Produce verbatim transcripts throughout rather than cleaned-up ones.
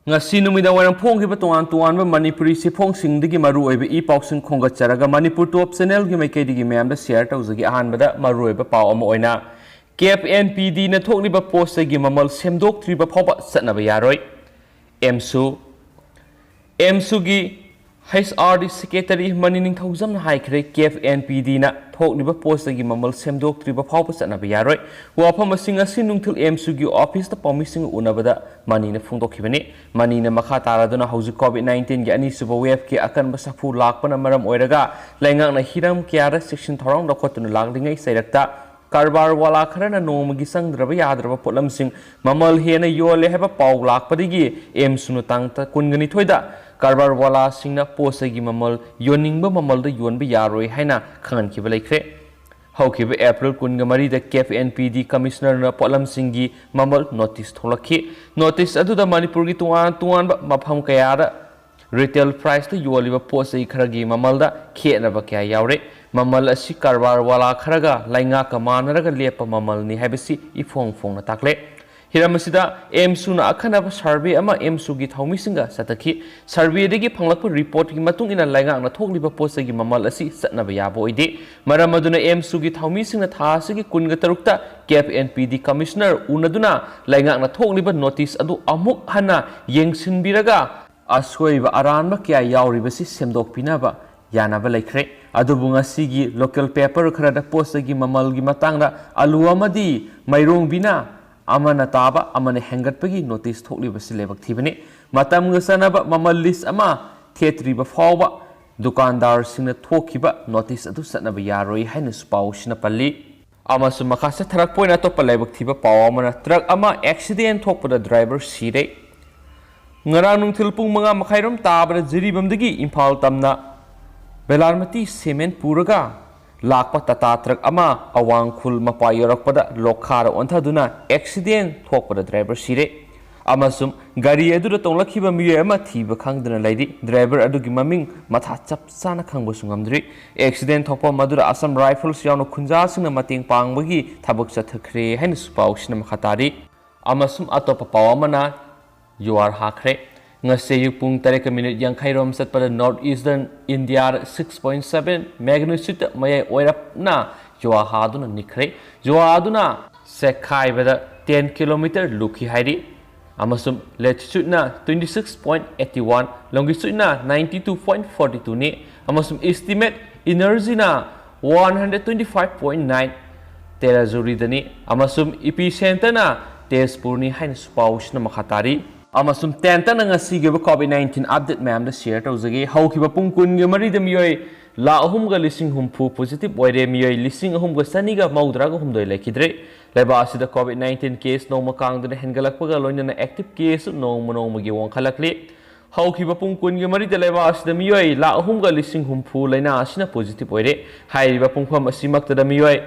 ꯉꯁꯤ ꯅꯨꯃꯤꯗꯥꯡ ꯋꯥꯏꯔꯝ ꯐꯣꯡꯈꯤꯕ ꯇꯣꯉꯥꯟ ꯇꯣꯉꯥꯟꯕ ꯃꯅꯤꯄꯨꯔꯤ ꯆꯦꯐꯣꯡꯁꯤꯡꯗꯒꯤ ꯃꯔꯨꯑꯣꯏꯕ ꯏ ꯄꯥꯎꯁꯤꯡ ꯈꯣꯝꯒꯠꯆꯔꯒ ꯃꯅꯤꯄꯨꯔ ꯇꯣꯞ ꯆꯦꯅꯦꯜꯒꯤ ꯃꯥꯏꯀꯩꯗꯒꯤ ꯃꯌꯥꯝꯗ ꯁꯤꯌꯔ ꯇꯧꯖꯒꯦ꯫ ꯑꯍꯥꯟꯕꯗ ꯃꯔꯨꯑꯣꯏꯕ ꯄꯥꯎ ꯑꯃ ꯑꯣꯏꯅ ꯀꯦꯞ ꯑꯦꯟ ꯄꯤ ꯗꯤꯅ ꯊꯣꯛꯂꯤꯕ ꯄꯣꯠ ꯆꯩꯒꯤ ꯃꯃꯜ ꯁꯦꯝꯗꯣꯛꯇ꯭ꯔꯤꯕ ꯐꯥꯎꯕ ꯆꯠꯅꯕ ꯌꯥꯔꯣꯏ꯫ ꯑꯦꯝꯁꯨ ꯑꯦꯝꯁꯨꯒꯤ H R D secretary Mani ꯅꯤꯡꯊꯧꯖꯝꯅ ꯍꯥꯏꯈ꯭ꯔꯦ, ꯀꯦꯞ ꯑꯦꯟ ꯄꯤ ꯗꯤꯅ ꯊꯣꯛꯂꯤꯕ ꯄꯣꯠ ꯆꯩꯒꯤ ꯃꯃꯜ ꯁꯦꯝꯗꯣꯛꯇ꯭ꯔꯤꯕ ꯐꯥꯎꯕ ꯆꯠꯅꯕ ꯌꯥꯔꯣꯏ꯫ ꯋꯥꯐꯝ ꯑꯁꯤ ꯉꯁꯤ ꯅꯨꯡꯊꯤꯜ ꯑꯦꯝꯁꯨꯒꯤ ꯑꯣꯐꯤꯁꯇ ꯄꯥꯎꯃꯤꯁꯤꯡꯒ ꯎꯅꯕꯗ ꯃꯅꯤꯅ ꯐꯣꯡꯗꯣꯛꯈꯤꯕꯅꯤ꯫ ꯃꯅꯤꯅ ꯃꯈꯥ ꯇꯥꯔꯗꯨꯅ ꯍꯧꯖꯤꯛ ꯀꯣꯚꯤꯗ ꯅꯥꯏꯟꯇꯤꯟꯒꯤ ꯑꯅꯤꯁꯨꯕ ꯋꯦꯕꯀꯤ ꯑꯀꯟꯕ ꯁꯥꯐꯨ ꯂꯥꯛꯄꯅ ꯃꯔꯝ ꯑꯣꯏꯔꯒ ꯂꯩꯉꯥꯛꯅ ꯍꯤꯔꯝ ꯀꯌꯥꯗ ꯆꯦꯛꯁꯤꯟ ꯊꯧꯔꯥꯡ ꯂꯧꯈꯠꯇꯨꯅ ꯂꯥꯛꯂꯤꯉꯩ ꯆꯩꯔꯛꯇ ꯀꯔꯕꯥꯔ ꯋꯥꯂꯥ ꯈꯔꯅ ꯅꯣꯡꯃꯒꯤ ꯆꯪꯗ꯭ꯔꯕ ꯌꯥꯗ꯭ꯔꯕ ꯄꯣꯠꯂꯝꯁꯤꯡ ꯃꯃꯜ ꯍꯦꯟꯅ ꯌꯣꯜꯂꯦ ꯍꯥꯏꯕ ꯄꯥꯎ ꯂꯥꯛꯄꯗꯒꯤ ꯑꯦꯝꯁꯨꯅ ꯇꯥꯡ ꯀꯨꯟꯒ ꯅꯤꯊꯣꯏꯗ ꯀꯔꯕꯥꯔ ꯋꯥꯂꯥꯁꯤꯡꯅ ꯄꯣꯠ ꯆꯩꯒꯤ ꯃꯃꯜ ꯌꯣꯟꯅꯤꯡꯕ ꯃꯃꯜꯗ ꯌꯣꯟꯕ ꯌꯥꯔꯣꯏ ꯍꯥꯏꯅ ꯈꯪꯍꯟꯈꯤꯕ ꯂꯩꯈ꯭ꯔꯦ꯫ ꯍꯧꯈꯤꯕ ꯑꯦꯄ꯭ꯔꯤꯜ ꯀꯨꯟꯒ ꯃꯔꯤꯗ ꯀꯦꯞ ꯑꯦꯟ ꯄꯤ ꯗꯤ ꯀꯃꯤꯁꯅꯔꯅ ꯄꯣꯠꯂꯝꯁꯤꯡꯒꯤ ꯃꯃꯜ ꯅꯣꯇꯤꯁ ꯊꯣꯛꯂꯛꯈꯤ꯫ ꯅꯣꯇꯤꯁ ꯑꯗꯨꯗ ꯃꯅꯤꯄꯨꯔꯒꯤ ꯇꯣꯉꯥꯟ ꯇꯣꯉꯥꯟꯕ ꯃꯐꯝ ꯀꯌꯥꯗ ꯔꯤꯇꯦꯜ ꯄ꯭ꯔꯥꯏꯁꯇ ꯌꯣꯜꯂꯤꯕ ꯄꯣꯠ ꯆꯩ ꯈꯔꯒꯤ ꯃꯃꯜꯗ ꯈꯦꯠꯅꯕ ꯀꯌꯥ ꯌꯥꯎꯔꯦ꯫ ꯃꯃꯜ ꯑꯁꯤ ꯀꯔꯕꯥꯔ ꯋꯥꯂꯥ ꯈꯔꯒ ꯂꯩꯉꯥꯛꯀ ꯃꯥꯟꯅꯔꯒ ꯂꯦꯞꯄ ꯃꯃꯜꯅꯤ ꯍꯥꯏꯕꯁꯤ ꯏꯐꯣꯡ ꯐꯣꯡꯅ ꯇꯥꯛꯂꯦ꯫ ꯍꯤꯔꯝ ꯑꯁꯤꯗ ꯑꯦꯝꯁꯨꯅ ꯑꯈꯟꯅꯕ ꯁꯔꯚꯦ ꯑꯃ ꯑꯦꯝꯁꯨꯒꯤ ꯊꯧꯃꯤꯁꯤꯡꯒ ꯆꯠꯊꯈꯤ꯫ ꯁꯔꯚꯦꯗꯒꯤ ꯐꯪꯂꯛꯄ ꯔꯤꯄꯣꯔꯠꯀꯤ ꯃꯇꯨꯡ ꯏꯟꯅ ꯂꯩꯉꯥꯛꯅ ꯊꯣꯛꯂꯤꯕ ꯄꯣꯠ ꯆꯩꯒꯤ ꯃꯃꯜ ꯑꯁꯤ ꯆꯠꯅꯕ ꯌꯥꯕ ꯑꯣꯏꯗꯦ꯫ ꯃꯔꯝ ꯑꯗꯨꯅ ꯑꯦꯝꯁꯨꯒꯤ ꯊꯧꯃꯤꯁꯤꯡꯅ ꯊꯥ ꯑꯁꯤꯒꯤ ꯀꯨꯟꯒ ꯇꯔꯨꯛꯇ ꯀꯦꯞ ꯑꯦꯟ ꯄꯤ ꯗꯤ ꯀꯃꯤꯁꯅꯔ ꯎꯅꯗꯨꯅ ꯂꯩꯉꯥꯛꯅ ꯊꯣꯛꯂꯤꯕ ꯅꯣꯇꯤꯁ ꯑꯗꯨ ꯑꯃꯨꯛ ꯍꯟꯅ ꯌꯦꯡꯁꯤꯟꯕꯤꯔꯒ ꯑꯁꯣꯏꯕ ꯑꯔꯥꯟꯕ ꯀꯌꯥ ꯌꯥꯎꯔꯤꯕꯁꯤ ꯁꯦꯝꯗꯣꯛꯄꯤꯅꯕ ꯌꯥꯅꯕ ꯂꯩꯈ꯭ꯔꯦ꯫ ꯑꯗꯨꯕꯨ ꯉꯁꯤꯒꯤ ꯂꯣꯀꯦꯜ ꯄꯦꯄꯔ ꯈꯔꯗ ꯄꯣꯠ ꯆꯩꯒꯤ ꯃꯃꯜꯒꯤ ꯃꯇꯥꯡꯗ ꯑꯂꯨ ꯑꯃꯗꯤ ꯃꯥꯏꯔꯣꯡꯕꯤꯅ ꯑꯃꯅ ꯇꯥꯕ ꯑꯃꯅ ꯍꯦꯟꯒꯠꯄꯒꯤ ꯅꯣꯇꯤꯁ ꯊꯣꯛꯂꯤꯕꯁꯤ ꯂꯥꯏꯕꯛ ꯊꯤꯕꯅꯤ꯫ ꯃꯇꯝꯒ ꯆꯥꯟꯅꯕ ꯃꯃꯜ ꯂꯤꯁ ꯑꯃ ꯊꯦꯠꯇ꯭ꯔꯤꯕ ꯐꯥꯎꯕ ꯗꯨꯀꯥꯟꯗꯥꯔꯁꯤꯡꯅ ꯊꯣꯛꯈꯤꯕ ꯅꯣꯇꯤꯁ ꯑꯗꯨ ꯆꯠꯅꯕ ꯌꯥꯔꯣꯏ ꯍꯥꯏꯅꯁꯨ ꯄꯥꯎꯁꯤꯅ ꯄꯜꯂꯤ꯫ ꯑꯃꯁꯨꯡ ꯃꯈꯥ ꯆꯠꯊꯔꯛꯄ ꯑꯣꯏꯅ ꯑꯇꯣꯞꯄ ꯂꯥꯏꯕꯛ ꯊꯤꯕ ꯄꯥꯎ ꯑꯃꯅ, ꯇ꯭ꯔꯛ ꯑꯃ ꯑꯦꯛꯁꯤꯗꯦꯟ ꯊꯣꯛꯄꯗ ꯗ꯭ꯔꯥꯏꯚꯔ ꯁꯤꯔꯦ꯫ ꯉꯔꯥꯡ ꯅꯨꯡꯊꯤꯜ ꯄꯨꯡ ꯃꯉꯥ ꯃꯈꯥꯏꯔꯣꯝ ꯇꯥꯕꯗ ꯖꯤꯔꯤꯕꯥꯝꯗꯒꯤ ꯏꯝꯐꯥꯜ ꯇꯝꯅ ꯕꯦꯂꯥꯔꯃꯇꯤ ꯁꯤꯃꯦꯟ ꯄꯨꯔꯒ ꯂꯥꯛꯄ ꯇꯥꯇꯥ ꯇ꯭ꯔꯛ ꯑꯃ ꯑꯋꯥꯡ ꯈꯨꯜ ꯃꯄꯥ ꯌꯧꯔꯛꯄꯗ ꯂꯣꯛꯈꯥꯗ ꯑꯣꯟꯊꯗꯨꯅ ꯑꯦꯛꯁꯤꯗꯦꯟ ꯊꯣꯛꯄꯗ ꯗ꯭ꯔꯥꯏꯚꯔ ꯁꯤꯔꯦ ꯑꯃꯁꯨꯡ ꯒꯥꯔꯤ ꯑꯗꯨꯗ ꯇꯣꯡꯂꯛꯈꯤꯕ ꯃꯤꯑꯣꯏ ꯑꯃ ꯊꯤꯕ ꯈꯪꯗꯅ ꯂꯩꯔꯤ꯫ ꯗ꯭ꯔꯥꯏꯚꯔ ꯑꯗꯨꯒꯤ ꯃꯃꯤꯡ ꯃꯊꯥ ꯆꯞ ꯆꯥꯅ ꯈꯪꯕꯁꯨ ꯉꯝꯗ꯭ꯔꯤ꯫ ꯑꯦꯛꯁꯤꯗꯦꯟ ꯊꯣꯛꯐꯝ ꯑꯗꯨꯗ ꯑꯁꯥꯝ ꯔꯥꯏꯐꯜꯁ ꯌꯥꯎꯅ ꯈꯨꯟꯖꯥꯁꯤꯡꯅ ꯃꯇꯦꯡ ꯄꯥꯡꯕꯒꯤ ꯊꯕꯛ ꯆꯠꯊꯈ꯭ꯔꯦ ꯍꯥꯏꯅꯁꯨ ꯄꯥꯎꯁꯤꯅ ꯃꯈꯥ ꯇꯥꯔꯤ꯫ ꯑꯃꯁꯨꯡ ꯑꯇꯣꯞꯄ ꯄꯥꯎ ꯑꯃꯅ, ꯖꯨꯋꯥꯔ ꯍꯥꯈ꯭ꯔꯦ꯫ ꯉꯁꯤ ꯑꯌꯨꯛ ꯄꯨꯡ ꯇꯔꯦꯠꯀ ꯃꯤꯅꯤꯠ ꯌꯥꯡꯈꯩꯔꯣꯝ ꯆꯠꯄꯗ North Eastern India six point seven magnitude ꯃꯌꯥꯏ ꯑꯣꯏꯔꯞꯅ ꯖꯨꯋꯥꯔ ꯍꯥꯗꯨꯅ ꯅꯤꯛꯈ꯭ꯔꯦ꯫ ꯖꯨꯋꯥꯔ ꯑꯗꯨꯅ ꯁꯦꯛꯈꯥꯏꯕꯗ ten kilometer ꯂꯨꯞꯈꯤ ꯍꯥꯏꯔꯤ꯫ ꯑꯃꯁꯨꯡ latitudeꯅ twenty six point eighty one, longitudeꯅ ninety two point forty twoꯅꯤ, ꯑꯃꯁꯨꯡ estimate energyꯅ one hundred twenty five point nine terajouleꯗꯅꯤ, ꯑꯃꯁꯨꯡ epicenterꯅ ꯇꯦꯖꯄꯨꯔꯅꯤ ꯍꯥꯏꯅꯁꯨ ꯄꯥꯎꯁꯤꯅ ꯃꯈꯥ ꯇꯥꯔꯤ꯫ ꯑꯃꯁꯨꯡ ꯇꯦꯟꯇꯅ ꯉꯁꯤꯒꯤ ꯑꯣꯏꯕ COVID nineteen update ꯃꯌꯥꯝꯗ share ꯇꯧꯖꯒꯦ꯫ ꯍꯧꯈꯤꯕ ꯄꯨꯡ ꯀꯨꯟꯒ ꯃꯔꯤꯗ ꯃꯤꯑꯣꯏ ꯂꯥꯈ ꯑꯍꯨꯝꯒ ꯂꯤꯁꯤꯡ ꯍꯨꯝꯐꯨ positive ꯑꯣꯏꯔꯦ, ꯃꯤꯑꯣꯏ ꯂꯤꯁꯤꯡ ꯑꯍꯨꯝꯒ ꯆꯅꯤꯒ ꯃꯧꯗ꯭ꯔꯥꯒ ꯍꯨꯝꯗꯣꯏ ꯂꯩꯈꯤꯗ꯭ꯔꯦ꯫ ꯂꯩꯕꯥꯛ ꯑꯁꯤꯗ COVID nineteen case ꯅꯣꯡꯃ ꯀꯥꯡꯗꯅ ꯍꯦꯟꯒꯠꯂꯛꯄꯒ ꯂꯣꯏꯅꯅ active case ꯅꯣꯡꯃ ꯅꯣꯡꯃꯒꯤ ꯋꯥꯡꯈꯠꯂꯛꯂꯤ꯫ ꯍꯧꯈꯤꯕ ꯄꯨꯡ ꯀꯨꯟꯒ ꯃꯔꯤꯗ ꯂꯩꯕꯥꯛ ꯑꯁꯤꯗ ꯃꯤꯑꯣꯏ ꯂꯥꯈ ꯑꯍꯨꯝꯒ ꯂꯤꯁꯤꯡ ꯍꯨꯝꯐꯨ ꯂꯥꯏꯅꯥ ꯑꯁꯤꯅ positive ꯑꯣꯏꯔꯦ꯫ ꯍꯥꯏꯔꯤꯕ ꯄꯨꯡꯐꯝ ꯑꯁꯤꯃꯛꯇꯗ ꯃꯤꯑꯣꯏ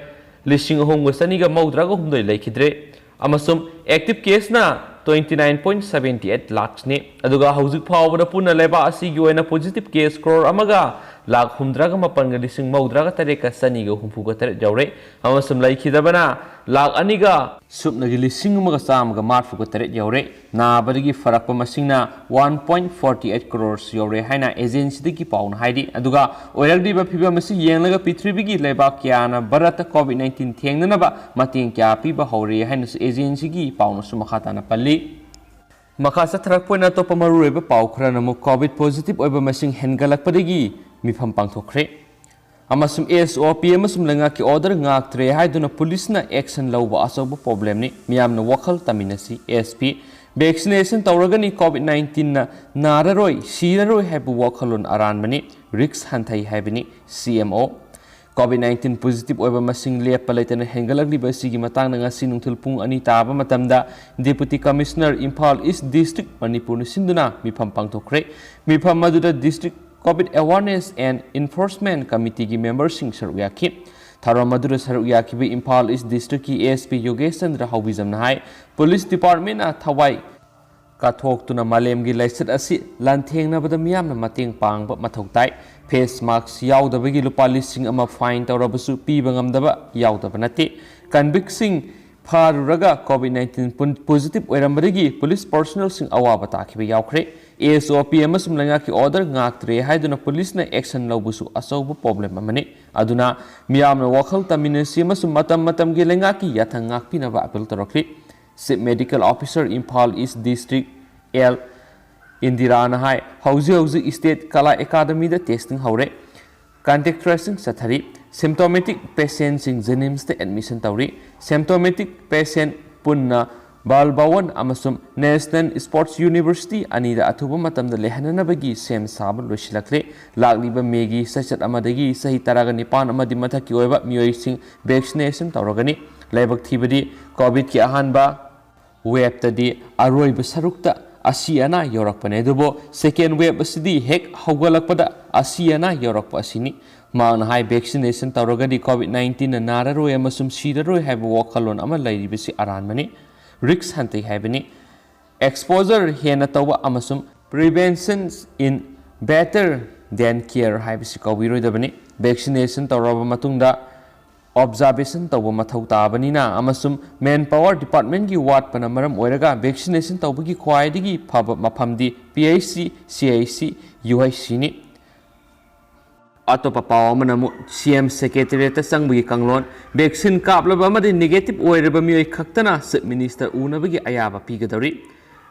ꯂꯤꯁꯤꯡ ꯑꯍꯨꯝꯒ ꯆꯅꯤꯒ ꯃꯧꯗ꯭ꯔꯥꯒ ꯍꯨꯝꯗꯣꯏ ꯂꯩꯈꯤꯗ꯭ꯔꯦ꯫ ꯑꯃꯁꯨꯡ active caseꯅ twenty nine point seventy eight lakhsꯅꯤ꯫ ꯑꯗꯨꯒ ꯍꯧꯖꯤꯛ ꯐꯥꯎꯕꯗ ꯄꯨꯟꯅ ꯂꯩꯕꯥꯛ ꯑꯁꯤꯒꯤ ꯑꯣꯏꯅ positive case ꯀ꯭ꯔꯣꯔ ꯑꯃꯒ ꯂꯥꯈ ꯍꯨꯝꯗ꯭ꯔꯥꯒ ꯃꯥꯄꯟꯒ ꯂꯤꯁꯤꯡ ꯃꯧꯗ꯭ꯔꯥꯒ ꯇꯔꯦꯠꯀ ꯆꯅꯤꯒ ꯍꯨꯝꯐꯨꯒ ꯇꯔꯦꯠ ꯌꯧꯔꯦ꯫ ꯑꯃꯁꯨꯡ ꯂꯩꯈꯤꯗꯕꯅ ꯂꯥꯈ ꯑꯅꯤꯒ ꯁꯨꯞꯅꯒꯤ ꯂꯤꯁꯤꯡ ꯑꯃꯒ ꯆꯥꯝꯃꯒ ꯃꯔꯤꯐꯨꯒ ꯇꯔꯦꯠ ꯌꯧꯔꯦ꯫ ꯅꯥꯕꯗꯒꯤ ꯐꯔꯛꯄ ꯃꯁꯤꯡꯅ one point forty eight crores ꯌꯧꯔꯦ ꯍꯥꯏꯅ agencyꯗꯒꯤ ꯄꯥꯎꯅ ꯍꯥꯏꯔꯤ꯫ ꯑꯗꯨꯒ ꯑꯣꯏꯔꯛꯂꯤꯕ ꯐꯤꯕꯝ ꯑꯁꯤ ꯌꯦꯡꯂꯒ ꯄ꯭ꯔꯤꯊꯤꯕꯤꯒꯤ ꯂꯩꯕꯥꯛ ꯀꯌꯥꯅ ꯚꯥꯔꯠꯇ COVID nineteen ꯊꯦꯡꯅꯅꯕ ꯃꯇꯦꯡ ꯀꯌꯥ ꯄꯤꯕ ꯍꯧꯔꯦ ꯍꯥꯏꯅꯁꯨ agencyꯒꯤ ꯄꯥꯎꯅꯁꯨ ꯃꯈꯥ ꯇꯥꯅ ꯄꯜꯂꯤ꯫ ꯃꯈꯥ ꯆꯠꯊꯔꯛꯄ ꯑꯣꯏꯅ ꯑꯇꯣꯞꯄ ꯃꯔꯨꯑꯣꯏꯕ ꯄꯥꯎ ꯈꯔꯅ ꯑꯃꯨꯛ COVID positive ꯑꯣꯏꯕ ꯃꯁꯤꯡ ꯍꯦꯟꯒꯠꯂꯛꯄꯗꯒꯤ ꯃꯤꯐꯝ ꯄꯥꯡꯊꯣꯛꯈ꯭ꯔꯦ꯫ ꯑꯃꯁꯨꯡ SOP ꯑꯃꯁꯨꯡ ꯂꯩꯉꯥꯛꯀꯤ order ꯉꯥꯛꯇ꯭ꯔꯦ ꯍꯥꯏꯗꯨꯅ ꯄꯨꯂꯤꯁꯅ action ꯂꯧꯕ ꯑꯆꯧꯕ problemꯅꯤ꯫ ꯃꯤꯌꯥꯝꯅ ꯋꯥꯈꯜ ꯇꯥꯃꯤꯟꯅꯁꯤ꯫ SP, vaccination ꯇꯧꯔꯒꯅꯤ, COVID nineteenꯅ ꯅꯥꯔꯔꯣꯏ, ꯁꯤꯔꯔꯣꯏ ꯍꯥꯏꯕ ꯋꯥꯈꯜꯂꯣꯟ ꯑꯔꯥꯟꯕꯅꯤ꯫ Risk ꯍꯟꯊꯩ ꯍꯥꯏꯕꯅꯤ꯫ CMO, COVID nineteen positive ꯑꯣꯏꯕ ꯃꯁꯤꯡ ꯂꯦꯞꯄ ꯂꯩꯇꯅ ꯍꯦꯟꯒꯠꯂꯛꯂꯤꯕ ꯑꯁꯤꯒꯤ ꯃꯇꯥꯡꯗ ꯉꯁꯤ ꯅꯨꯡꯊꯤꯜ ꯄꯨꯡ ꯑꯅꯤ ꯇꯥꯕ ꯃꯇꯝꯗ Deputy Commissioner Imphal East District ꯃꯅꯤꯄꯨꯔꯅ ꯁꯤꯟꯗꯨꯅ ꯃꯤꯐꯝ ꯄꯥꯡꯊꯣꯛꯈ꯭ꯔꯦ꯫ ꯃꯤꯐꯝ ꯑꯗꯨꯗ District COVID Awareness and Enforcement Committeeꯒꯤ memberꯁꯤꯡ ꯁꯔꯨꯛ ꯌꯥꯈꯤ꯫ ꯊꯧꯔꯝ ꯑꯗꯨꯗ ꯁꯔꯨꯛ ꯌꯥꯈꯤꯕ Imphal East Districtꯀꯤ SP ꯌꯣꯒꯦꯁ ꯆꯟꯗ꯭ꯔ ꯍꯥꯎꯕꯤꯖꯝꯅ ꯍꯥꯏ, Police Departmentꯅ ꯊꯋꯥꯏ ꯀꯠꯊꯣꯛꯇꯨꯅ ꯃꯥꯂꯦꯝꯒꯤ ꯂꯥꯏꯆꯠ ꯑꯁꯤ ꯂꯥꯟꯊꯦꯡꯅꯕꯗ ꯃꯤꯌꯥꯝꯅ ꯃꯇꯦꯡ ꯄꯥꯡꯕ ꯃꯊꯧ ꯇꯥꯏ꯫ Face mask ꯌꯥꯎꯗꯕꯒꯤ ꯂꯨꯄꯥ ꯂꯤꯁꯤꯡ ꯑꯃ fine ꯇꯧꯔꯕꯁꯨ ꯄꯤꯕ ꯉꯝꯗꯕ ꯌꯥꯎꯗꯕ ꯅꯠꯇꯦ꯫ Convictꯁꯤꯡ ꯐꯥꯔꯨꯔꯒ COVID nineteen positive ꯑꯣꯏꯔꯝꯕꯗꯒꯤ ꯄꯨꯂꯤꯁ ꯄꯔꯁꯣꯅꯦꯜꯁꯤꯡ ꯑꯋꯥꯕ ꯇꯥꯈꯤꯕ ꯌꯥꯎꯈ꯭ꯔꯦ꯫ ꯑꯦꯁ ꯑꯣ ꯄꯤ ꯑꯃꯁꯨꯡ ꯂꯩꯉꯥꯛꯀꯤ ꯑꯣꯔꯗꯔ ꯉꯥꯛꯇ꯭ꯔꯦ ꯍꯥꯏꯗꯨꯅ ꯄꯨꯂꯤꯁꯅ ꯑꯦꯛꯁꯟ ꯂꯧꯕꯁꯨ ꯑꯆꯧꯕ ꯄ꯭ꯔꯣꯕ꯭ꯂꯦꯝ ꯑꯃꯅꯤ꯫ ꯑꯗꯨꯅ ꯃꯤꯌꯥꯝꯅ ꯋꯥꯈꯜ ꯇꯥꯃꯤꯟꯅꯁꯤ ꯑꯃꯁꯨꯡ ꯃꯇꯝ ꯃꯇꯝꯒꯤ ꯂꯩꯉꯥꯛꯀꯤ ꯌꯥꯊꯪ ꯉꯥꯛꯄꯤꯅꯕ ꯑꯄꯤꯜ ꯇꯧꯔꯛꯂꯤ꯫ Chief medical officer, Imphal east district, L ꯏꯟꯗꯤꯔꯥꯅ ꯍꯥꯏ, ꯍꯧꯖꯤꯛ ꯍꯧꯖꯤꯛ ꯁ꯭ꯇꯦꯠ ꯀꯂꯥ ꯑꯦꯀꯥꯗꯃꯤꯗ ꯇꯦꯁꯇꯤꯡ ꯍꯧꯔꯦ꯫ ꯀꯟꯇꯦꯛ ꯇ꯭ꯔꯦꯁꯤꯡ ꯆꯠꯊꯔꯤ꯫ ꯁꯤꯝꯇꯣꯃꯦꯇꯤꯛ ꯄꯦꯁꯦꯟꯁꯤꯡ ꯖꯦꯅꯤꯝꯁꯇ ꯑꯦꯗꯃꯤꯁꯟ ꯇꯧꯔꯤ꯫ ꯁꯤꯝꯇꯣꯃꯦꯇꯤꯛ ꯄꯦꯁꯦꯟ ꯄꯨꯟꯅ ꯕꯥꯜ ꯚꯋꯟ ꯑꯃꯁꯨꯡ ꯅꯦꯁꯅꯦꯜ ꯁ꯭ꯄꯣꯔꯠꯁ ꯌꯨꯅꯤꯚꯔꯁꯤꯇꯤ ꯑꯅꯤꯗ ꯑꯊꯨꯕ ꯃꯇꯝꯗ ꯂꯩꯍꯟꯅꯅꯕꯒꯤ ꯁꯦꯝ ꯁꯥꯕ ꯂꯣꯏꯁꯤꯜꯂꯛꯂꯦ꯫ ꯂꯥꯛꯂꯤꯕ ꯃꯦꯒꯤ ꯆꯩꯆꯠ ꯑꯃꯗꯒꯤ ꯆꯍꯤ ꯇꯔꯥꯒ ꯅꯤꯄꯥꯟ ꯑꯃꯗꯤ ꯃꯊꯛꯀꯤ ꯑꯣꯏꯕ ꯃꯤꯑꯣꯏꯁꯤꯡ ꯚꯦꯛꯁꯤꯅꯦꯁꯟ ꯇꯧꯔꯒꯅꯤ꯫ ꯂꯥꯏꯕꯛ ꯊꯤꯕꯗꯤ, ꯀꯣꯚꯤꯗꯀꯤ ꯑꯍꯥꯟꯕ ꯋꯦꯕꯇꯗꯤ ꯑꯔꯣꯏꯕ ꯁꯔꯨꯛꯇ ꯑꯁꯤ ꯑꯅꯥ ꯌꯧꯔꯛꯄꯅꯤ, ꯑꯗꯨꯕꯨ ꯁꯦꯀꯦꯟ ꯋꯦꯕ ꯑꯁꯤꯗꯤ ꯍꯦꯛ ꯍꯧꯒꯠꯂꯛꯄꯗ ꯑꯁꯤ ꯑꯅꯥ ꯌꯧꯔꯛꯄ ꯑꯁꯤꯅꯤ꯫ ꯃꯍꯥꯛꯅ ꯍꯥꯏ, ꯚꯦꯛꯁꯤꯅꯦꯁꯟ ꯇꯧꯔꯒꯗꯤ ꯀꯣꯚꯤꯗ ꯅꯥꯏꯟꯇꯤꯟꯅ ꯅꯥꯔꯔꯣꯏ ꯑꯃꯁꯨꯡ ꯁꯤꯔꯔꯣꯏ ꯍꯥꯏꯕ ꯋꯥꯈꯜꯂꯣꯟ ꯑꯃ ꯂꯩꯔꯤꯕꯁꯤ ꯑꯔꯥꯟꯕꯅꯤ, ꯔꯤꯛꯁ ꯍꯟꯊꯩ ꯍꯥꯏꯕꯅꯤ꯫ ꯑꯦꯛꯁꯄꯣꯖꯔ ꯍꯦꯟꯅ ꯇꯧꯕ ꯑꯃꯁꯨꯡ prevention is better than care ꯍꯥꯏꯕꯁꯤ ꯀꯥꯎꯕꯤꯔꯣꯏꯗꯕꯅꯤ꯫ ꯚꯦꯛꯁꯤꯅꯦꯁꯟ ꯇꯧꯔꯕ ꯃꯇꯨꯡꯗ ꯑꯣꯕꯖꯥꯔꯕꯦꯁꯟ ꯇꯧꯕ ꯃꯊꯧ ꯇꯥꯕꯅꯤꯅ ꯑꯃꯁꯨꯡ ꯃꯦꯟ ꯄꯥꯋꯔ ꯗꯤꯄꯥꯔꯠꯃꯦꯟꯒꯤ ꯋꯥꯠꯄꯅ ꯃꯔꯝ ꯑꯣꯏꯔꯒ ꯚꯦꯛꯁꯤꯅꯦꯁꯟ ꯇꯧꯕꯒꯤ ꯈ꯭ꯋꯥꯏꯗꯒꯤ ꯐꯕ ꯃꯐꯝꯗꯤ ꯄꯤ ꯑꯩꯆ ꯁꯤ, ꯁꯤ ꯑꯩꯆ ꯁꯤ, ꯌꯨ ꯑꯩꯆ ꯁꯤꯅꯤ꯫ ꯑꯇꯣꯞꯄ ꯄꯥꯎ ꯑꯃꯅ ꯑꯃꯨꯛ ꯁꯤ ꯑꯦꯝ ꯁꯦꯀ꯭ꯔꯦꯇꯦꯔꯤꯌꯦꯠꯇ ꯆꯪꯕꯒꯤ ꯀꯥꯡꯂꯣꯟ, ꯚꯦꯛꯁꯤꯟ ꯀꯥꯞꯂꯕ ꯑꯃꯗꯤ ꯅꯦꯒꯦꯇꯤꯚ ꯑꯣꯏꯔꯕ ꯃꯤꯑꯣꯏ ꯈꯛꯇꯅ ꯆꯤꯐ ꯃꯤꯅꯤꯁꯇꯔ ꯎꯅꯕꯒꯤ ꯑꯌꯥꯕ ꯄꯤꯒꯗꯧꯔꯤ꯫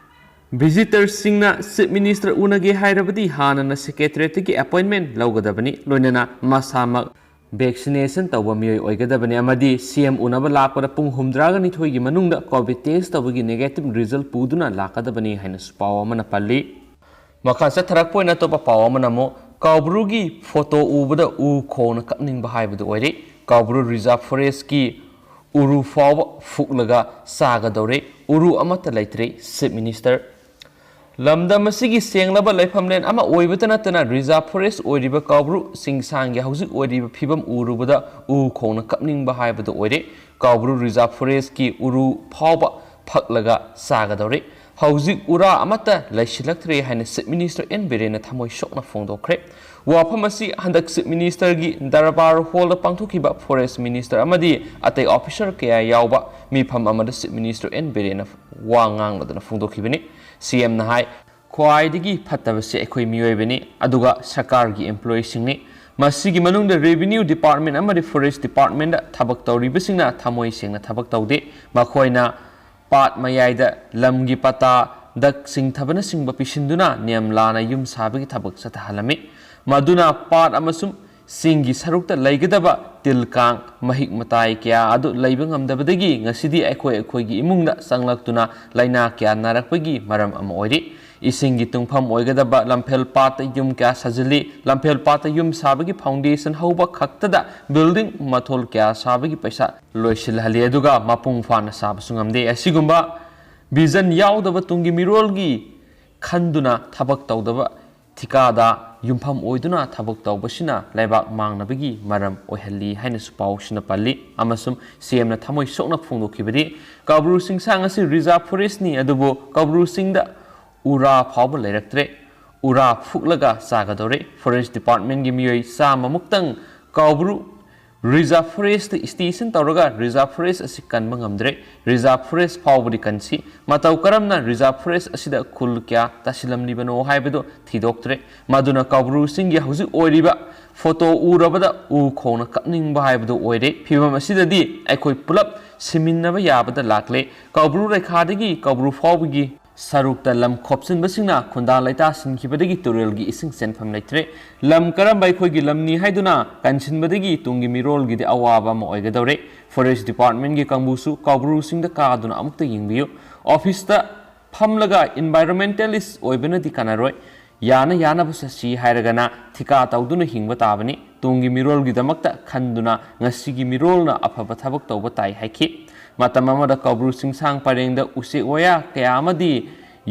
ꯚꯤꯖꯤꯇꯔꯁꯤꯡꯅ ꯆꯤꯐ ꯃꯤꯅꯤꯁꯇꯔ ꯎꯅꯒꯦ ꯍꯥꯏꯔꯕꯗꯤ ꯍꯥꯟꯅꯅ ꯁꯦꯀ꯭ꯔꯦꯇꯦꯔꯤꯌꯦꯠꯇꯒꯤ ꯑꯦꯄꯣꯏꯟꯃꯦꯟ ꯂꯧꯒꯗꯕꯅꯤ, ꯂꯣꯏꯅꯅ ꯃꯁꯥꯃꯛ ꯚꯦꯛꯁꯤꯅꯦꯁꯟ ꯇꯧꯕ ꯃꯤꯑꯣꯏ ꯑꯣꯏꯒꯗꯕꯅꯤ ꯑꯃꯗꯤ ꯁꯤ ꯑꯦꯝ ꯎꯅꯕ ꯂꯥꯛꯄꯗ ꯄꯨꯡ ꯍꯨꯝꯗ꯭ꯔꯥꯒ ꯅꯤꯊꯣꯏꯒꯤ ꯃꯅꯨꯡꯗ ꯀꯣꯚꯤꯗ ꯇꯦꯁ ꯇꯧꯕꯒꯤ ꯅꯦꯒꯦꯇꯤꯚ ꯔꯤꯖꯜꯠ ꯄꯨꯗꯨꯅ ꯂꯥꯛꯀꯗꯕꯅꯤ ꯍꯥꯏꯅꯁꯨ ꯄꯥꯎ ꯑꯃꯅ ꯄꯜꯂꯤ꯫ ꯃꯈꯥ ꯆꯠꯊꯔꯛꯄ ꯑꯣꯏꯅ ꯑꯇꯣꯞꯄ ꯄꯥꯎ ꯑꯃꯅ ꯑꯃꯨꯛ ꯀꯥꯎꯕ꯭ꯔꯨꯒꯤ ꯐꯣꯇꯣ ꯎꯕꯗ ꯎ ꯈꯣꯡꯅ ꯀꯞꯅꯤꯡꯕ ꯍꯥꯏꯕꯗꯨ ꯑꯣꯏꯔꯦ꯫ ꯀꯥꯎꯕ꯭ꯔꯨ ꯔꯤꯖꯥꯔꯚ ꯐꯣꯔꯦꯁ꯭ꯠꯀꯤ ꯎꯔꯨ ꯐꯥꯎꯕ ꯐꯨꯛꯂꯒ ꯆꯥꯒꯗꯧꯔꯦ꯫ ꯎꯔꯨ ꯑꯃꯠꯇ ꯂꯩꯇ꯭ꯔꯦ, ꯆꯤꯐ ꯃꯤꯅꯤꯁꯇꯔ꯫ ꯂꯝꯗꯝ ꯑꯁꯤꯒꯤ ꯁꯦꯡꯂꯕ ꯂꯩꯐꯝꯂꯦꯟ ꯑꯃ ꯑꯣꯏꯕꯇ ꯅꯠꯇꯅ ꯔꯤꯖꯥꯔꯚ ꯐꯣꯔꯦꯁ꯭ꯠ ꯑꯣꯏꯔꯤꯕ ꯀꯥꯎꯕ꯭ꯔꯨ ꯆꯤꯡꯁꯥꯡꯒꯤ ꯍꯧꯖꯤꯛ ꯑꯣꯏꯔꯤꯕ ꯐꯤꯕꯝ ꯎꯔꯨꯕꯗ ꯎ ꯈꯣꯡꯅ ꯀꯞꯅꯤꯡꯕ ꯍꯥꯏꯕꯗꯨ ꯑꯣꯏꯔꯦ꯫ ꯀꯥꯎꯕ꯭ꯔꯨ ꯔꯤꯖꯥꯔꯚ ꯐꯣꯔꯦꯁ꯭ꯠꯀꯤ ꯎꯔꯨ ꯐꯥꯎꯕ ꯐꯛꯂꯒ ꯆꯥꯒꯗꯧꯔꯦ꯫ ꯍꯧꯖꯤꯛ ꯎꯔꯥ ꯑꯃꯠꯇ ꯂꯩꯁꯤꯜꯂꯛꯇ꯭ꯔꯦ ꯍꯥꯏꯅ Chief Minister ꯑꯦꯟ ꯕꯤꯔꯦꯟꯅ ꯊꯃꯣꯏ ꯁꯣꯛꯅ ꯐꯣꯡꯗꯣꯛꯈ꯭ꯔꯦ꯫ ꯋꯥꯐꯝ ꯑꯁꯤ ꯍꯟꯗꯛ Chief Ministerꯒꯤ ꯗꯔꯕꯥꯔ ꯍꯣꯜꯗ ꯄꯥꯡꯊꯣꯛꯈꯤꯕ Forest Minister ꯑꯃꯗꯤ ꯑꯇꯩ officer ꯀꯌꯥ ꯌꯥꯎꯕ ꯃꯤꯐꯝ ꯑꯃꯗ Chief Minister ꯑꯦꯟ ꯕꯤꯔꯦꯟꯅ ꯋꯥ ꯉꯥꯡꯂꯗꯨꯅ ꯐꯣꯡꯗꯣꯛꯈꯤꯕꯅꯤ꯫ ꯁꯤ ꯑꯦꯝꯅ ꯍꯥꯏ, ꯈ꯭ꯋꯥꯏꯗꯒꯤ ꯐꯠꯇꯕꯁꯤ ꯑꯩꯈꯣꯏ ꯃꯤꯑꯣꯏꯕꯅꯤ, ꯑꯗꯨꯒ ꯁꯔꯀꯥꯔꯒꯤ employeeꯁꯤꯡꯅꯤ꯫ ꯃꯁꯤꯒꯤ ꯃꯅꯨꯡꯗ Revenue Department ꯑꯃꯗꯤ Forest Departmentꯇ ꯊꯕꯛ ꯇꯧꯔꯤꯕꯁꯤꯡꯅ ꯊꯃꯣꯏ ꯁꯦꯡꯅ ꯊꯕꯛ ꯇꯧꯗꯦ꯫ ꯃꯈꯣꯏꯅ ꯄꯥꯠ ꯃꯌꯥꯏꯗ ꯂꯝꯒꯤ ꯄꯇꯥ, ꯗꯛ ꯆꯤꯡꯊꯕꯅꯆꯤꯡꯕ ꯄꯤꯁꯤꯟꯗꯨꯅ ꯅꯤꯌꯝ ꯂꯥꯟꯅ ꯌꯨꯝ ꯁꯥꯕꯒꯤ ꯊꯕꯛ ꯆꯠꯊꯍꯜꯂꯝꯃꯤ꯫ ꯃꯗꯨꯅ ꯄꯥꯠ ꯑꯃꯁꯨꯡ ꯆꯤꯡꯒꯤ ꯁꯔꯨꯛꯇ ꯂꯩꯒꯗꯕ ꯇꯤꯜ ꯀꯥꯡ, ꯃꯍꯤꯛ ꯃꯇꯥꯏ ꯀꯌꯥ ꯑꯗꯨ ꯂꯩꯕ ꯉꯝꯗꯕꯗꯒꯤ ꯉꯁꯤꯗꯤ ꯑꯩꯈꯣꯏ ꯑꯩꯈꯣꯏꯒꯤ ꯏꯃꯨꯡꯗ ꯆꯪꯂꯛꯇꯨꯅ ꯂꯥꯏꯅꯥ ꯀꯌꯥ ꯅꯥꯔꯛꯄꯒꯤ ꯃꯔꯝ ꯑꯃ ꯑꯣꯏꯔꯤ꯫ ꯏꯁꯤꯡꯒꯤ ꯇꯨꯡꯐꯝ ꯑꯣꯏꯒꯗꯕ ꯂꯝꯐꯦꯜ ꯄꯥꯠꯇ ꯌꯨꯝ ꯀꯌꯥ ꯁꯥꯖꯤꯜꯂꯤ꯫ ꯂꯝꯐꯦꯜ ꯄꯥꯠꯇ ꯌꯨꯝ ꯁꯥꯕꯒꯤ foundation ꯍꯧꯕ ꯈꯛꯇꯗ building ꯃꯊꯣꯜ ꯀꯌꯥ ꯁꯥꯕꯒꯤ ꯄꯩꯁꯥ ꯂꯣꯏꯁꯤꯜꯍꯜꯂꯤ, ꯑꯗꯨꯒ ꯃꯄꯨꯡ ꯐꯥꯅ ꯁꯥꯕꯁꯨ ꯉꯝꯗꯦ꯫ ꯑꯁꯤꯒꯨꯝꯕ vision ꯌꯥꯎꯗꯕ ꯇꯨꯡꯒꯤ ꯃꯤꯔꯣꯜꯒꯤ ꯈꯟꯗꯨꯅ ꯊꯕꯛ ꯇꯧꯗꯕ ꯊꯤꯀꯥꯗ ꯌꯨꯝꯐꯝ ꯑꯣꯏꯗꯨꯅ ꯊꯕꯛ ꯇꯧꯕꯁꯤꯅ ꯂꯩꯕꯥꯛ ꯃꯥꯡꯅꯕꯒꯤ ꯃꯔꯝ ꯑꯣꯏꯍꯜꯂꯤ ꯍꯥꯏꯅꯁꯨ ꯄꯥꯎꯁꯤꯅ ꯄꯜꯂꯤ꯫ ꯑꯃꯁꯨꯡ ꯁꯤ ꯑꯦꯝꯅ ꯊꯃꯣꯏ ꯁꯣꯛꯅ ꯐꯣꯡꯗꯣꯛꯈꯤꯕꯗꯤ, ꯀꯧꯕ꯭ꯔꯨ ꯆꯤꯡꯁꯥꯡ ꯑꯁꯤ reserve forestꯅꯤ, ꯑꯗꯨꯕꯨ ꯀꯧꯕ꯭ꯔꯨ ꯆꯤꯡꯗ ꯎꯔꯥ ꯐꯥꯎꯕ ꯂꯩꯔꯛꯇ꯭ꯔꯦ꯫ ꯎꯔꯥ ꯐꯨꯛꯂꯒ ꯆꯥꯒꯗꯧꯔꯦ꯫ Forest Departmentꯀꯤ ꯃꯤꯑꯣꯏ ꯆꯥꯝꯃꯃꯨꯛꯇꯪ ꯀꯧꯕ꯭ꯔꯨ reserve forestꯇ station ꯇꯧꯔꯒ reserve forest ꯑꯁꯤ ꯀꯟꯕ ꯉꯝꯗ꯭ꯔꯦ꯫ Reserve forest ꯐꯥꯎꯕꯗꯤ ꯀꯟꯁꯤ꯫ ꯃꯇꯧ ꯀꯔꯝꯅ reserve forest ꯑꯁꯤꯗ ꯈꯨꯜ ꯀꯌꯥ ꯇꯥꯁꯤꯜꯂꯝꯂꯤꯕꯅꯣ ꯍꯥꯏꯕꯗꯨ ꯊꯤꯗꯣꯛꯇ꯭ꯔꯦ꯫ ꯃꯗꯨꯅ ꯀꯧꯕ꯭ꯔꯨ ꯆꯤꯡꯒꯤ ꯍꯧꯖꯤꯛ ꯑꯣꯏꯔꯤꯕ photo ꯎꯔꯕꯗ ꯎ ꯈꯣꯡꯅ ꯀꯞꯅꯤꯡꯕ ꯍꯥꯏꯕꯗꯨ ꯑꯣꯏꯔꯦ꯫ ꯐꯤꯕꯝ ꯑꯁꯤꯗꯗꯤ ꯑꯩꯈꯣꯏ ꯄꯨꯂꯞ ꯁꯤꯃꯤꯟꯅꯕ ꯌꯥꯕꯗ ꯂꯥꯛꯂꯦ꯫ ꯀꯧꯕ꯭ꯔꯨ ꯂꯩꯈꯥꯗꯒꯤ ꯀꯧꯕ꯭ꯔꯨ ꯐꯥꯎꯕꯒꯤ ꯁꯔꯨꯛꯇ ꯂꯝ ꯈꯣꯞꯆꯤꯟꯕꯁꯤꯡꯅ ꯈꯨꯟꯗꯥ ꯂꯩꯇꯥꯁꯤꯟꯈꯤꯕꯗꯒꯤ ꯇꯨꯔꯦꯜꯒꯤ ꯏꯁꯤꯡ ꯆꯦꯟꯐꯝ ꯂꯩꯇ꯭ꯔꯦ꯫ ꯂꯝ ꯀꯔꯝꯕ ꯑꯩꯈꯣꯏꯒꯤ ꯂꯝꯅꯤ ꯍꯥꯏꯗꯨꯅ ꯀꯟꯁꯤꯟꯕꯗꯒꯤ ꯇꯨꯡꯒꯤ ꯃꯤꯔꯣꯜꯒꯤꯗꯤ ꯑꯋꯥꯕ ꯑꯃ ꯑꯣꯏꯒꯗꯧꯔꯦ꯫ Forest Departmentꯀꯤ ꯀꯥꯡꯕꯨꯁꯨ ꯀꯧꯕ꯭ꯔꯨ ꯆꯤꯡꯗ ꯀꯥꯗꯨꯅ ꯑꯃꯨꯛꯇ ꯌꯦꯡꯕꯤꯌꯨ꯫ Officeꯇ ꯐꯝꯂꯒ environmentalist ꯑꯣꯏꯕꯅꯗꯤ ꯀꯥꯟꯅꯔꯣꯏ꯫ ꯌꯥꯅ ꯌꯥꯅꯕ ꯆꯠꯁꯤ ꯍꯥꯏꯔꯒꯅ ꯊꯤꯀꯥ ꯇꯧꯗꯨꯅ ꯍꯤꯡꯕ ꯇꯥꯕꯅꯤ꯫ ꯇꯨꯡꯒꯤ ꯃꯤꯔꯣꯜꯒꯤꯗꯃꯛꯇ ꯈꯟꯗꯨꯅ ꯉꯁꯤꯒꯤ ꯃꯤꯔꯣꯜꯅ ꯑꯐꯕ ꯊꯕꯛ ꯇꯧꯕ ꯇꯥꯏ ꯍꯥꯏꯈꯤ꯫ ꯃꯇꯝ ꯑꯃꯗ ꯀꯧꯕ꯭ꯔꯨ ꯆꯤꯡꯁꯥꯡ ꯄꯔꯦꯡꯗ ꯎꯆꯦꯛ ꯋꯥꯌꯥ ꯀꯌꯥ ꯑꯃꯗꯤ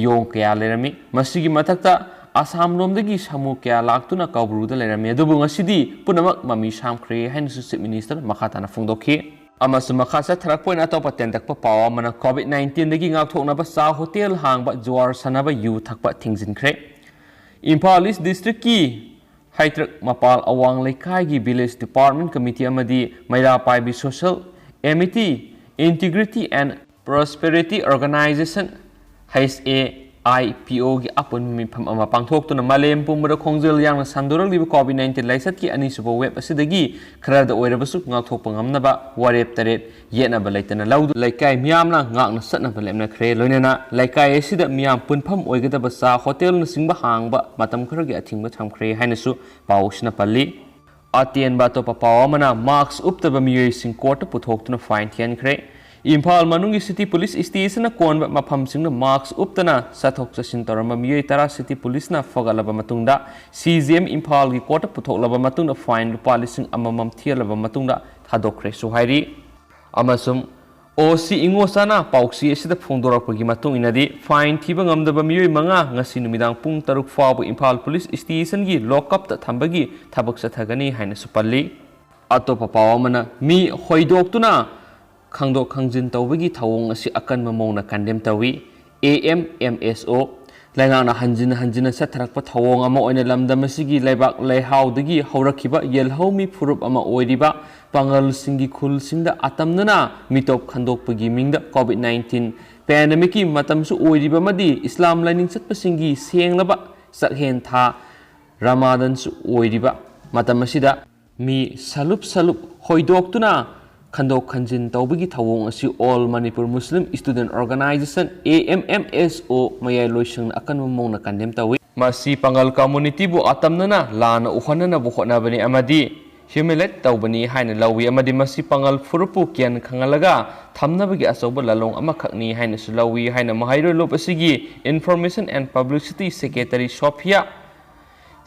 ꯌꯣꯡ ꯀꯌꯥ ꯂꯩꯔꯝꯃꯤ꯫ ꯃꯁꯤꯒꯤ ꯃꯊꯛꯇ ꯑꯁꯥꯝꯂꯣꯝꯗꯒꯤ ꯁꯥꯃꯨ ꯀꯌꯥ ꯂꯥꯛꯇꯨꯅ ꯀꯧꯕ꯭ꯔꯨꯗ ꯂꯩꯔꯝꯃꯤ꯫ ꯑꯗꯨꯕꯨ ꯉꯁꯤꯗꯤ ꯄꯨꯝꯅꯃꯛ ꯃꯃꯤ ꯁꯥꯝꯈ꯭ꯔꯦ ꯍꯥꯏꯅꯁꯨ Chief Minister ꯃꯈꯥ ꯇꯥꯅ ꯐꯣꯡꯗꯣꯛꯈꯤ꯫ ꯑꯃꯁꯨꯡ ꯃꯈꯥ ꯆꯠꯊꯔꯛꯄ ꯑꯣꯏꯅ ꯑꯇꯣꯞꯄ ꯇꯦꯟꯇꯛꯄ ꯄꯥꯎ ꯑꯃꯅ COVID nineteenꯗꯒꯤ ꯉꯥꯛꯊꯣꯛꯅꯕ ꯆꯥ ꯍꯣꯇꯦꯜ ꯍꯥꯡꯕ, ꯖꯨꯋꯥꯔ ꯁꯥꯟꯅꯕ, ꯌꯨ ꯊꯛꯄ ꯊꯤꯡꯖꯤꯟꯈ꯭ꯔꯦ꯫ ꯏꯝꯐꯥꯜ ꯏꯁ ꯗꯤꯁꯇ꯭ꯔꯤꯛꯀꯤ ꯍꯩꯇ꯭ꯔꯛ ꯃꯄꯥꯜ ꯑꯋꯥꯡ ꯂꯩꯀꯥꯏꯒꯤ Village Department Committee ꯑꯃꯗꯤ ꯃꯩꯔꯥ ꯄꯥꯏꯕꯤ Social Amity, Integrity and Prosperity Organization, H A I P Oꯒꯤ ꯑꯄꯨꯟꯕ ꯃꯤꯐꯝ ꯑꯃ ꯄꯥꯡꯊꯣꯛꯇꯨꯅ ꯃꯥꯂꯦꯝ ꯄꯨꯝꯕꯗ ꯈꯣꯡꯖꯦꯜ ꯌꯥꯡꯅ ꯁꯟꯗꯣꯔꯛꯂꯤꯕ COVID nineteen ꯂꯥꯏꯆꯠꯀꯤ ꯑꯅꯤꯁꯨꯕ wave ꯑꯁꯤꯗꯒꯤ ꯈꯔꯗ ꯑꯣꯏꯔꯕꯁꯨ ꯉꯥꯛꯊꯣꯛꯄ ꯉꯝꯅꯕ ꯋꯥꯔꯦꯞ ꯇꯔꯦꯠ ꯌꯦꯠꯅꯕ ꯂꯩꯇꯅ ꯂꯧꯗꯨꯅ ꯂꯩꯀꯥꯏ ꯃꯤꯌꯥꯝꯅ ꯉꯥꯛꯅ ꯆꯠꯅꯕ ꯂꯦꯞꯅꯈ꯭ꯔꯦ꯫ ꯂꯣꯏꯅꯅ ꯂꯩꯀꯥꯏ ꯑꯁꯤꯗ ꯃꯤꯌꯥꯝ ꯄꯨꯟꯐꯝ ꯑꯣꯏꯒꯗꯕ ꯆꯥ ꯍꯣꯇꯦꯜꯅꯆꯤꯡꯕ ꯍꯥꯡꯕ ꯃꯇꯝ ꯈꯔꯒꯤ ꯑꯊꯤꯡꯕ ꯊꯝꯈ꯭ꯔꯦ ꯍꯥꯏꯅꯁꯨ ꯄꯥꯎ ꯑꯁꯤꯅ ꯄꯜꯂꯤ꯫ ꯑꯇꯦꯟꯕ ꯑꯇꯣꯞꯄ ꯄꯥꯎ ꯑꯃꯅ, ꯃꯥꯛꯁ ꯎꯞꯇꯕ ꯃꯤꯑꯣꯏꯁꯤꯡ ꯀꯣꯔꯠꯇ ꯄꯨꯊꯣꯛꯇꯨꯅ ꯐꯥꯏꯟ ꯊꯤꯍꯟꯈ꯭ꯔꯦ꯫ ꯏꯝꯐꯥꯜ ꯃꯅꯨꯡꯒꯤ ꯁꯤꯇꯤ ꯄꯨꯂꯤꯁ ꯁ꯭ꯇꯦꯁꯟꯅ ꯀꯣꯟꯕ ꯃꯐꯝꯁꯤꯡꯗ ꯃꯥꯛꯁ ꯎꯞꯇꯅ ꯆꯠꯊꯣꯛ ꯆꯠꯁꯤꯟ ꯇꯧꯔꯝꯕ ꯃꯤꯑꯣꯏ ꯇꯔꯥ ꯁꯤꯇꯤ ꯄꯨꯂꯤꯁꯅ ꯐꯒꯠꯂꯕ ꯃꯇꯨꯡꯗ, ꯁꯤ ꯖꯤ ꯑꯦꯝ ꯏꯝꯐꯥꯜꯒꯤ ꯀꯣꯔꯠꯇ ꯄꯨꯊꯣꯛꯂꯕ ꯃꯇꯨꯡꯗ ꯐꯥꯏꯟ ꯂꯨꯄꯥ ꯂꯤꯁꯤꯡ ꯑꯃꯃꯝ ꯊꯤꯍꯜꯂꯕ ꯃꯇꯨꯡꯗ ꯊꯥꯗꯣꯛꯈ꯭ꯔꯦꯁꯨ ꯍꯥꯏꯔꯤ꯫ ꯑꯃꯁꯨꯡ ꯑꯣ ꯁꯤ ꯏꯉꯣꯆꯥꯅ ꯄꯥꯎꯆꯦ ꯑꯁꯤꯗ ꯐꯣꯡꯗꯣꯔꯛꯄꯒꯤ ꯃꯇꯨꯡ ꯏꯟꯅꯗꯤ, ꯐꯥꯏꯟ ꯊꯤꯕ ꯉꯝꯗꯕ ꯃꯤꯑꯣꯏ ꯃꯉꯥ ꯉꯁꯤ ꯅꯨꯃꯤꯗꯥꯡ ꯄꯨꯡ ꯇꯔꯨꯛ ꯐꯥꯎꯕ ꯏꯝꯐꯥꯜ ꯄꯨꯂꯤꯁ ꯁ꯭ꯇꯦꯁꯟꯒꯤ ꯂꯣꯛꯑꯞꯇ ꯊꯝꯕꯒꯤ ꯊꯕꯛ ꯆꯠꯊꯒꯅꯤ ꯍꯥꯏꯅꯁꯨ ꯄꯜꯂꯤ꯫ ꯑꯇꯣꯞꯄ ꯄꯥꯎ ꯑꯃꯅ, ꯃꯤ ꯍꯣꯏꯗꯣꯛꯇꯨꯅ ꯈꯪꯗꯣꯛ ꯈꯪꯖꯤꯟ ꯇꯧꯕꯒꯤ ꯊꯧꯑꯣꯡ ꯑꯁꯤ ꯑꯀꯟꯕ ꯃꯑꯣꯡꯗ ꯀꯟꯗꯦꯝ ꯇꯧꯏ꯫ A M M S O ꯂꯩꯉꯥꯛꯅ ꯍꯟꯖꯤꯟ ꯍꯟꯖꯤꯟꯅ ꯆꯠꯊꯔꯛꯄ ꯊꯧꯑꯣꯡ ꯑꯃ ꯑꯣꯏꯅ ꯂꯝꯗꯝ ꯑꯁꯤꯒꯤ ꯂꯩꯕꯥꯛ ꯂꯩꯍꯥꯎꯗꯒꯤ ꯍꯧꯔꯛꯈꯤꯕ ꯌꯦꯜꯍꯧꯃꯤ ꯐꯨꯔꯨꯞ ꯑꯃ ꯑꯣꯏꯔꯤꯕ ꯄꯥꯉꯜꯁꯤꯡꯒꯤ ꯈꯨꯜꯁꯤꯡꯗ ꯑꯇꯝꯅꯅ ꯃꯤꯇꯣꯞ ꯈꯟꯗꯣꯛꯄꯒꯤ ꯃꯤꯡꯗ COVID nineteen pandemicꯀꯤ ꯃꯇꯝꯁꯨ ꯑꯣꯏꯔꯤꯕ ꯑꯃꯗꯤ ꯏꯁꯂꯥꯝ ꯂꯥꯏꯅꯤꯡ ꯆꯠꯄꯁꯤꯡꯒꯤ ꯁꯦꯡꯂꯕ ꯆꯥꯛꯍꯦꯟ ꯊꯥ ꯔꯃꯥꯗꯟꯁꯨ ꯑꯣꯏꯔꯤꯕ ꯃꯇꯝ ꯑꯁꯤꯗ ꯃꯤ ꯁꯂꯨꯞ ꯁꯂꯨꯞ ꯍꯣꯏꯗꯣꯛꯇꯨꯅ ꯈꯟꯗꯣꯛ ꯈꯟꯖꯤꯟ ꯇꯧꯕꯒꯤ ꯊꯧꯑꯣꯡ ꯑꯁꯤ All Manipur Muslim Student Organisation, A M M S O, ꯃꯌꯥꯏ ꯂꯣꯏꯁꯪꯅ ꯑꯀꯟꯕ ꯃꯑꯣꯡꯗ ꯀꯟꯗꯦꯝ ꯇꯧꯏ꯫ ꯃꯁꯤ ꯄꯥꯉꯜ ꯀꯝꯃꯨꯅꯤꯇꯤꯕꯨ ꯑꯇꯝꯅꯅ ꯂꯥꯟꯅ ꯎꯍꯟꯅꯅꯕ ꯍꯣꯠꯅꯕꯅꯤ ꯑꯃꯗꯤ humiliate ꯇꯧꯕꯅꯤ ꯍꯥꯏꯅ ꯂꯧꯏ ꯑꯃꯗꯤ ꯃꯁꯤ ꯄꯥꯉꯜ ꯐꯨꯔꯨꯞꯄꯨ ꯀꯤꯌꯟ ꯈꯪꯍꯜꯂꯒ ꯊꯝꯅꯕꯒꯤ ꯑꯆꯧꯕ ꯂꯥꯂꯣꯡ ꯑꯃꯈꯛꯅꯤ ꯍꯥꯏꯅꯁꯨ ꯂꯧꯏ ꯍꯥꯏꯅ ꯃꯍꯩꯔꯣꯏ ꯂꯨꯞ ꯑꯁꯤꯒꯤ Information and Publicity Secretary Sophia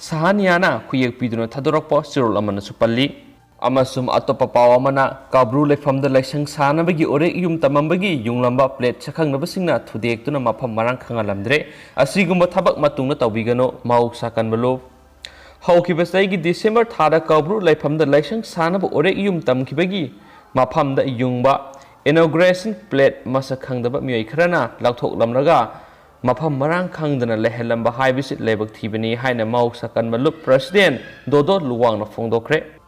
ꯁꯍꯥꯅꯤꯌꯥꯅ ꯈꯨꯌꯦꯛ ꯄꯤꯗꯨꯅ ꯊꯥꯗꯣꯔꯛꯄ ꯆꯦꯔꯣꯜ ꯑꯃꯅꯁꯨ ꯄꯜꯂꯤ꯫ ꯑꯃꯁꯨꯡ ꯑꯇꯣꯞꯄ ꯄꯥꯎ ꯑꯃꯅ, ꯀꯕ꯭ꯔꯨ ꯂꯩꯐꯝꯗ ꯂꯥꯏꯁꯪ ꯁꯥꯅꯕꯒꯤ ꯎꯔꯦꯛ ꯌꯨꯝ ꯇꯝꯃꯝꯕꯒꯤ ꯌꯨꯝꯂꯝꯕ ꯄ꯭ꯂꯦꯠ ꯁꯛꯈꯪꯅꯕꯁꯤꯡꯅ ꯊꯨꯗꯦꯛꯇꯨꯅ ꯃꯐꯝ ꯃꯔꯥꯡ ꯈꯪꯍꯜꯂꯝꯗ꯭ꯔꯦ꯫ ꯑꯁꯤꯒꯨꯝꯕ ꯊꯕꯛ ꯃꯇꯨꯡꯗ ꯇꯧꯕꯤꯒꯅꯨ, ꯃꯍꯧꯁꯥ ꯀꯟꯕ ꯂꯨꯞ꯫ ꯍꯧꯈꯤꯕ ꯆꯍꯤꯒꯤ ꯗꯤꯁꯦꯝꯕꯔ ꯊꯥꯗ ꯀꯕ꯭ꯔꯨ ꯂꯩꯐꯝꯗ ꯂꯥꯏꯁꯪ ꯁꯥꯅꯕ ꯎꯔꯦꯛ ꯌꯨꯝ ꯇꯝꯈꯤꯕꯒꯤ ꯃꯐꯝꯗ ꯌꯨꯡꯕ inauguration plate ꯃꯁꯛ ꯈꯪꯗꯕ ꯃꯤꯑꯣꯏ ꯈꯔꯅ ꯂꯧꯊꯣꯛꯂꯝꯂꯒ ꯃꯐꯝ ꯃꯔꯥꯡ ꯈꯪꯗꯅ ꯂꯩꯍꯜꯂꯝꯕ ꯍꯥꯏꯕꯁꯤ ꯂꯥꯏꯕꯛ ꯊꯤꯕꯅꯤ ꯍꯥꯏꯅ ꯃꯍꯧꯁꯥ ꯀꯟꯕ ꯂꯨꯞ president ꯗꯣꯗꯣ ꯂꯨꯋꯥꯡꯅ ꯐꯣꯡꯗꯣꯛꯈ꯭ꯔꯦ꯫